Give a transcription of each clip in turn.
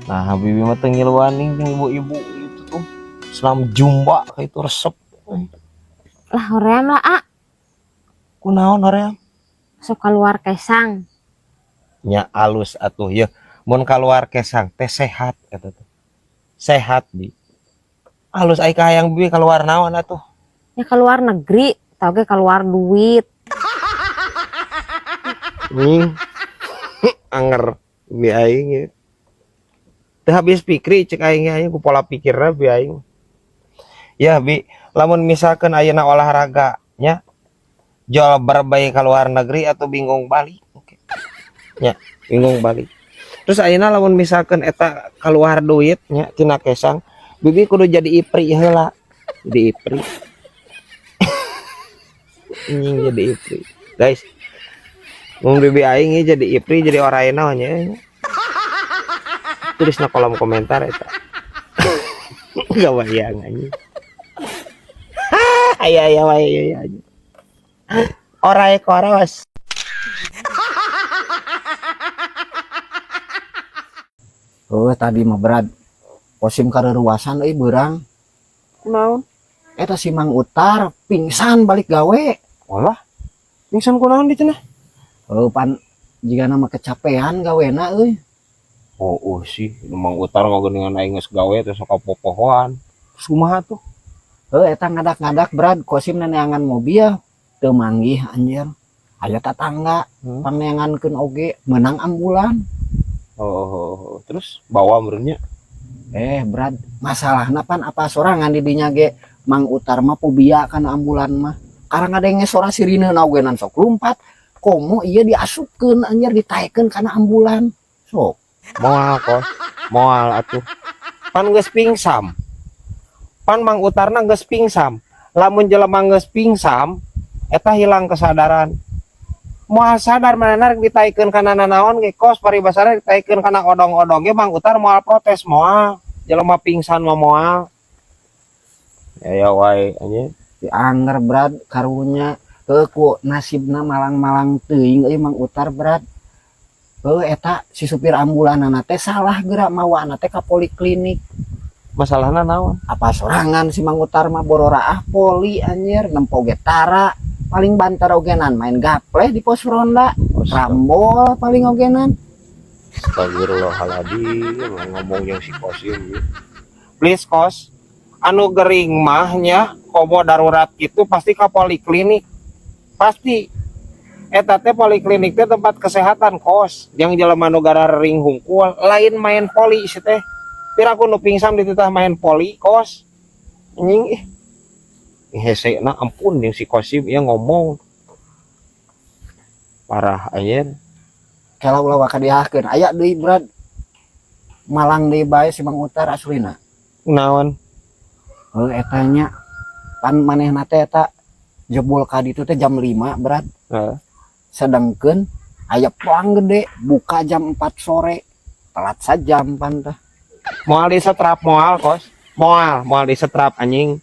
Nah, Bibi mah teu ngiluan jeung ibu-ibu itu tuh. Senam zumba kayak itu resep. Lah hoream lah, ah. Kunaon hoream? Sok keluar kesang. Nya alus atuh ya. Mun keluar kesang teh sehat eta teh. Sehat bi. Alus ai kahayang Bibi keluar naon atuh? Ya keluar negeri, tau ge keluar duit. Nying. Anger bi aing ya. Teu habis pikir cek aing ge, aing ku pola pikirna bi aing. Ya bi, lamun misalkan ayeuna olahraga nya jual bae ka luar negeri atau bingung balik. Oke. Nya, bingung balik. Terus ayeuna lamun misalkan eta keluar duit nya tina kesang, Bibi kudu jadi ipri heula. Jadi ipri. Anjing jadi ipri. Guys, mun bibi aing ieu jadi ipri jadi orai naon nya. Tulis na kolom komentar eta. Gak bayang anjing. Aya aya wae ieu anjing. Orai koros. Oh, tadi mah berat. Kosim kareruasan euy beurang. Kunaon? Eta si Mang Utar pingsan balik gawe. Walah. Pingsan kunaon di cenah? Oh, pan jigana mah kecapean gawena euy. Oh, oh sih, Mang Utar mah geuningan aing geus gawe teh sok popohoan. Terus kumaha tuh? Heuh, eta ngadak-ngadak berat Kosim neneangan mobil teu manggih anjir. Aya tatangga pangneangankeun oge meunang ambulan. Oh, oh, oh, oh. Terus bawa meureunnya. Berat masalahna pan apa sorangan di dinya ge Mang Utar mah fobia kana ambulan mah. Karang ngadenge sora sirine na oge nan sok lumpat. Komo ieu diasupkeun anjir ditaekeun kana ambulan. Sok moal kos, moal atuh. Pan geus pingsam. Pan Mang Utarna geus pingsam. Lamun jelema geus pingsam eta hilang kesadaran. Moal sadar manehna rek ditaekeun kana nanaon ge kos paribasana ditaekeun kana odong-odong ge Mang Utar moal protes moal. Jelema pingsan mah moal. Ya ya wae anjing. Dianger berat karunya heuh ku nasibna malang-malang teuing euy Mang Utar berat. Heuh eta si supir ambulanana teh salah geura mawana teh ka poliklinik. Masalahna naon? Apa sorangan si Mang Utar mah bororaah poli anjir nempo ge tara paling banter ogenan main gapleh di pos ronda rambol paling ogenan. Astagfirullahaladzim, ngomong yang si Kosim gitu. Please kos, anu gering mahnya komo darurat gitu pasti ke poliklinik. Pasti. Eta teh poliklinik teh tempat kesehatan kos. Yang jelema nu gararering hungkul lain main poli si teh. Piraku nu pingsan dititah main poli kos. Anjing ih. Hese na ampun yang si Kosim ieu ngomong. Parah anjir. Kalau ulah waka dihakeun aya deui berat. Malang deui bae si Mang Utar aslina. Naon? Heuh eta nya. Pan manehna teh eta jebul ka ditu teh jam 5 berat. Heeh. Sedangkeun aya pelang gede buka jam 4 sore. Telat sajam pan teh. Moal disetrap moal kos. Moal, moal disetrap anjing.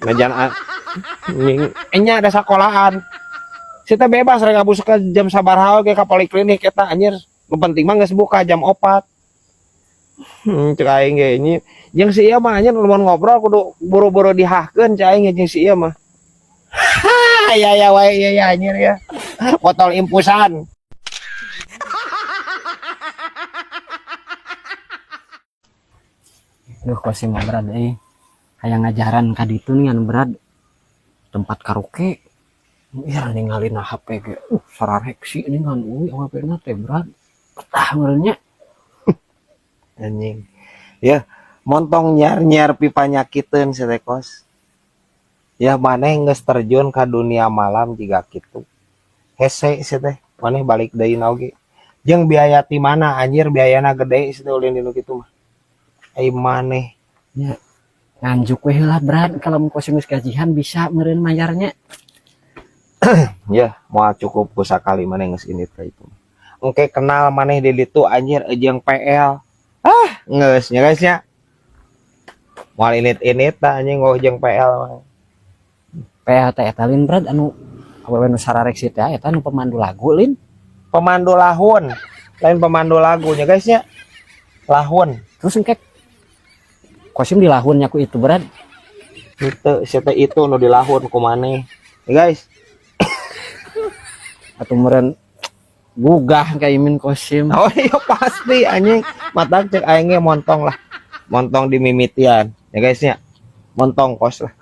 Ngajan anjing. Enya ada sekolahan. Sita bebas rek ngabus ke jam sabaraha oge ka poliklinik eta anjir. Nu penting mah geus buka jam 4. Cek aing ge ini. Jeung si ieu mah anjir lamun ngobrol kudu buru-buru dihahkeun cek aing ge jeung si ieu mah. Ya ya wae ya ya anjir ya. Botol impusan. Duh kok sih mah berat euy. Hayang ngajaran ka ditu nih anu berat. Tempat karaoke. Ih ningali na HP ge. Sarareksi nih ngan euy HP na teh berat. Betah meureun nya. Anjing. Ya, montong nyar-nyar pipanyakiteun si teh kos. Ya maneh geus terjun ka dunia malam jiga kitu. Hese si teh, maneh balik deui na oge. Jeung biaya ti mana anjir biayana gede si teh ulin dinu kitu mah. Ai maneh nya nganjuk we lah berat kalau mun kos geus gajian bisa meureun mayarnya. Ya, moal cukup ku sakali maneh geus indit ka itu. Engke kenal maneh di ditu anjir jeung PL. Ah, geus nya guys nya. Moal init-init tah anjing ngeuh jeung PL mah. PL teh eta lin berat anu awewe nu sarareksi teh eta nu pemandu lagu lin. Pemandu lahun, lain pemandu lagu nya guys nya. Lahun. Terus engke Kosim dilahun nya ku itu, Brad. Henteu, sia teh itu nu dilahun ku maneh. Ya, guys. Atau meureun gugah ka Imin Kosim. Oh iya pasti anjing. Matak cek aing ge montong lah. Montong di mimitian. Ya guys nya. Montong kos lah.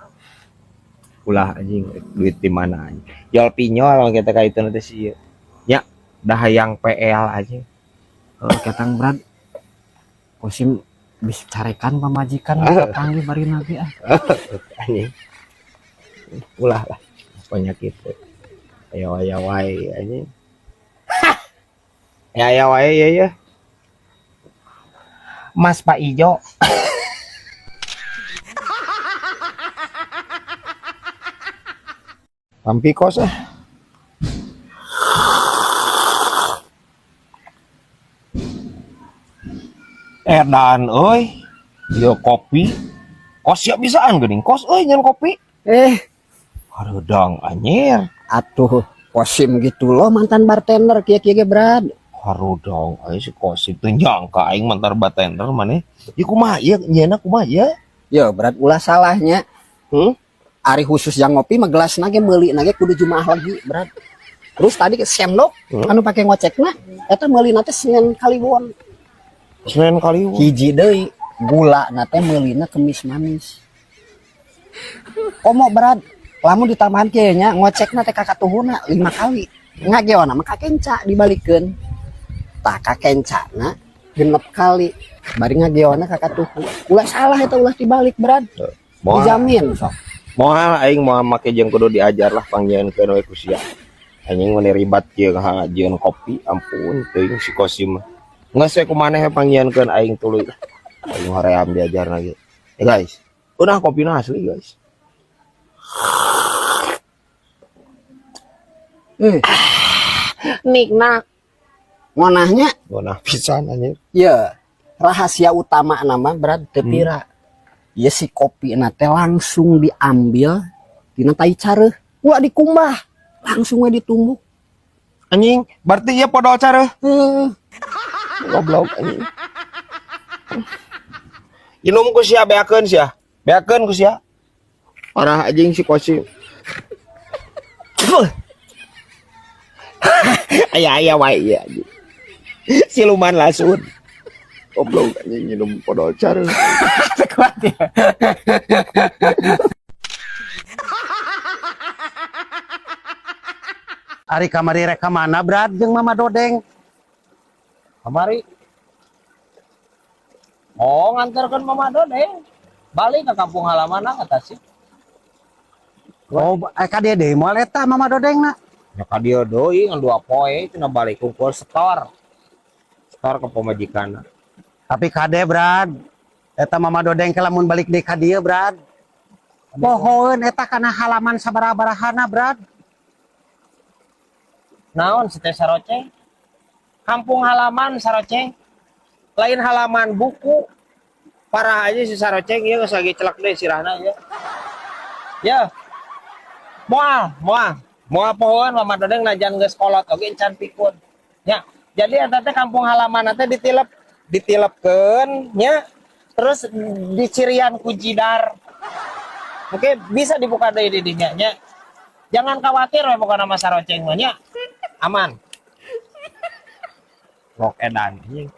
Ulah anjing duit di mana anjing. Jual pinyol kita ka itu nanti sih. Ya, dah hayang PL anjing. Oh, ketang Brad. Kosim bisa carekan pamajikan panggil bari lagi ah. Anjing. Ulah lah. Pokoknya gitu. Ayo ayo wae anjing. Ya ya wae ya ya. Mas Pak Ijo. Tampi kos ah. Edan euy. Ieu kopi. Kos siap bisaan geuning kos euy nyen kopi. Hareudang anjir. Atuh Kosim gitu loh mantan bartender kieu-kieu ge, Brad. Hareudang euy si Kosim teu nyangka aing mantan bartender maneh. Ieu kumaha ieu nyeuna kumaha ieu? Ya, Brad ulah salahnya. Ari khusus yang ngopi mah gelasna ge meuli na ge kudu Jumaah lagi, Brad. Terus tadi ke sendok anu pake ngocekna eta meulina teh Senin Kaliwon. Senin Kaliwon. Hiji deui gula na teh meulina Kemis Manis. Komo Brad, lamun ditambahan kieu nya ngocekna teh kakatuhuna 5 kali. Ngageona mah kakenca dibalikeun. Tah kakencana 6 kali. Bari ngageona kakatuhu. Ulah salah eta ulah dibalik, Brad. Moal. Dijamin sok. Moal aing moal make jeung kudu diajar lah pangjeunkeun we ku sia. Anjing mun ribat kieu ngahajieun kopi, ampun teuing si Kosim mah. Geus we kumaneh we pangjeunkeun aing tuluy lah. Aing hoream diajar lagi. Ya guys, udah kopina asli guys. Nikna ngonahnya. Ngonah pisan anjir. Ya, rahasia utama nama Brad teu pira. Ya si kopi na teh langsung diambil dina tai careuh. Ulah dikumbah, langsung we ditumbuk. Anjing, berarti ieu podol careuh. Heeh. Goblok anjing. Inum ku sia beakeun sia. Beakeun ku sia. Parah anjing si Kosim. Aya aya wae ieu anjing. Siluman lasun. Goblok anjing minum podol careuh. Kuat ya. Ari kamari rek ka mana Brad jeung Mama Dodeng? Kamari. Oh, nganterkeun Mama Dodeng. Balik ke kampung halaman kata sih. Oh, ka dieu deui moal eta Mama Dodeng na. Ya ka dieu deui ngan 2 poe cenah balik kumpul setor. Setor ke pamajikanna. Tapi kade Brad, eta Mama Dodeng ke lamun balik deui ka dieu Brad. Pohoeun eta kana halaman sabaraha-barahana Brad. Naon si teh saroceng? Kampung halaman saroceng. Lain halaman buku. Parah aja si saroceng ieu geus lagi celak deui sirahna ieu. Ya. Moal, moal. Moal pohoeun Mama Dodeng najan geus kolot oge encan pikun. Ya, jadi eta teh kampung halaman teh ditilep, ditilepkeun nya. Terus dicirian ku jidar. Oke, bisa dibuka deui di dinya nya. Jangan khawatir we pokona mah saroceng mah nya. Aman. Rok edan anjing.